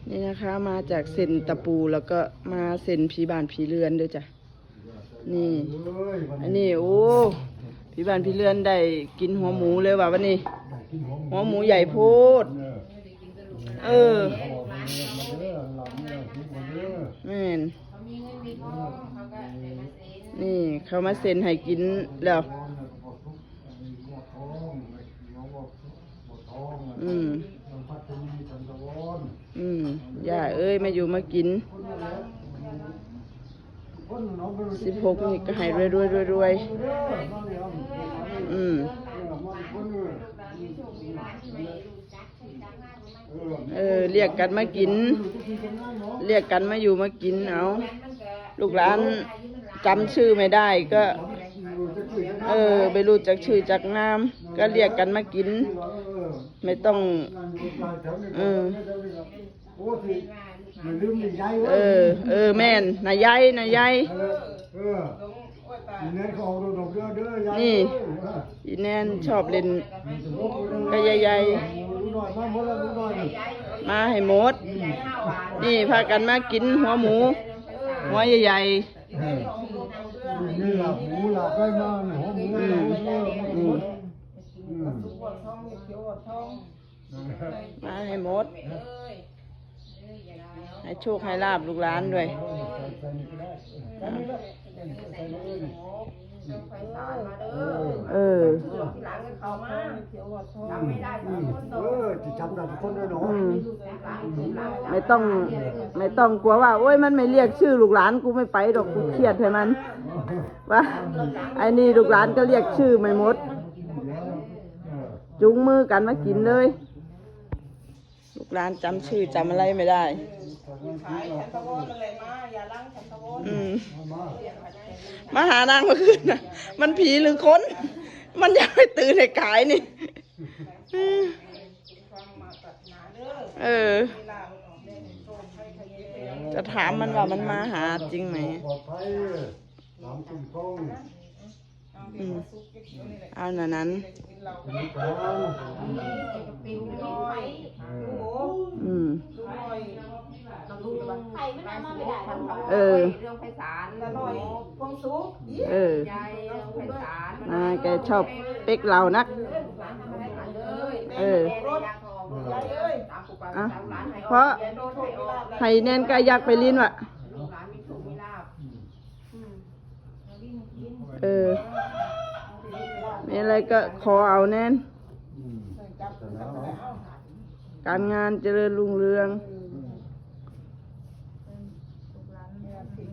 ນີ້ນະຄະ ມາຈາກເຊັນຕະປູ ແລ້ວກໍມາເຊັນຜີບ້ານຜີເຮືອນເດີຈ້ະ. ນີ້ ອັນນີ້ ໂອ້ ຜີບ້ານຜີເຮືອນໄດ້ກິນຫົວໝູເລີຍວ່າວັນນີ້ ຫົວໝູໃຫຍ່ໂພດ. ເອີ ແມ່ນ ນີ້ເຂົາມາເຊັນໃຫ້ກິນແລ້ວ. ອືມ ອືມ ຢ່າເອີຍ ມາຢູ່ມາກິນ ສິບຫົກນີ້ກໍໃຫ້ລວຍໆ ອືມ ເອີ ລຽກກັນມາກິນ ລຽກກັນມາຢູ່ມາກິນເອົາ. ລູກຫຼານຈຳຊື່ໄມ່ໄດ້ກໍ ເອີ ບໍ່ຮູ້ຈັກຊື່ຈັກນາມ ກໍລຽກກັນມາກິນ ໄມ່ຕ້ອງ ເອີ ເອີ ເອີ ແມ່ນ ນ້າໃຫຍ່ ນ້າໃຫຍ່ ນີ້ ອີແນນຊອບເລ່ນ ກໍໃຫຍ່ໆ ມາໃຫ້ໝົດ ນີ້ ພາກັນມາກິນຫົວໝູ ຫົວໃຫຍ່ໆ ນີ້ລາບໝູ ລາບໄດ້ມາ ຫົວໝູ ອືມ ອືມ ມາໃຫ້ໝົດ ໃຫ້ໂຊກໃຫ້ລາບລູກຫຼານດ້ວຍ ເອີ ອືມ ໄມ່ຕ້ອງ ໄມ່ຕ້ອງກົວວ່າ ໂອ້ຍ ມັນໄມ່ລຽກຊື່ລູກຫຼານ ກູໄມ່ໄປດອກ ກູຄຽດໃຫ້ມັນ ວ່າ ອັນນີ້ລູກຫຼານກໍລຽກຊື່ໄມ່ໝົດ ຈູງມືກັນມາກິນເລີຍ. ລູກຫຼານຈຳຊື່ຈຳອະໄລໄມ່ໄດ້ ອືມ ມາຫານາງເມື່ອຄືນນະ ມັນຜີຫຼືຄົນ ມັນຢາກໃຫ້ຕື່ນໃຫ້ກາຍນີ້ ເອີ ຈະຖາມມັນວ່າມັນມາຫາຈິງໄໝ? ອືມ ເອົາແນວນັ້ນ ອືມ ເອີ ເອີ ນາແກຊອບເປັກເຫຼົ້ານັກ ເອີ ອະ ເພາະໃຫ້ແນນກໍຢາກໄປຫຼິ້ນວ່າ ເອີ ມີອະໄລກໍຂໍເອົາແນ່ນ ການງານຈະເລີນຮຸ່ງເຮືອງ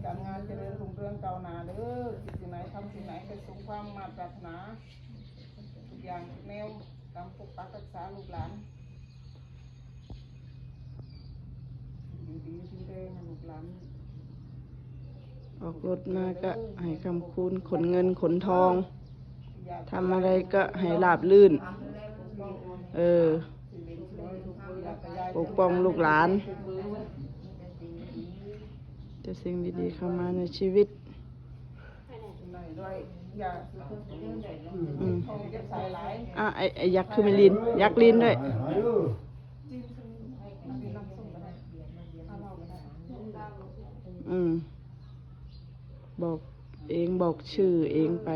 ການງານຈະເລີນຮຸ່ງເຮືອງກ້າວໜ້າເດີ ຄິດສິ່ງໃດ ທຳສິ່ງໃດ ໃຫ້ສົມຄວາມມາດປາດຖະໜາ ທຸກຢ່າງທຸກແນວ ກຳປົກປັກຮັກສາລູກຫຼານ ຢູ່ດີມີແຮງໃຫ້ລູກຫຼານ ອອກລົດມາກະໃຫ້ຄ້ຳຄູນ ຂົນເງິນຂົນທອງ ທຳອະໄລກະໃຫ້ລາບລື່ນ ເອີ ປົກປ້ອງລູກຫຼານ ແຕ່ສິ່ງດີໆເຂົ້າມາໃນຊີວິດ. ອືມ ອາ ໄອ້ ໄອ້ຍັກຄືແມ່ນລີນ ຍັກລີນດ້ວຍ ອືມ ບອກເອງ ບອກຊື່ເອງໄປ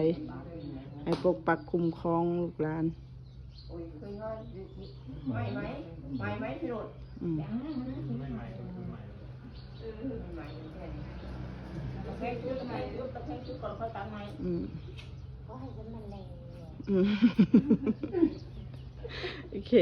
ໃຫ້ປົກປັກຄຸ້ມຄອງລູກຫຼານ. ອືມ ອືມ ອືມ ໂອເຄ.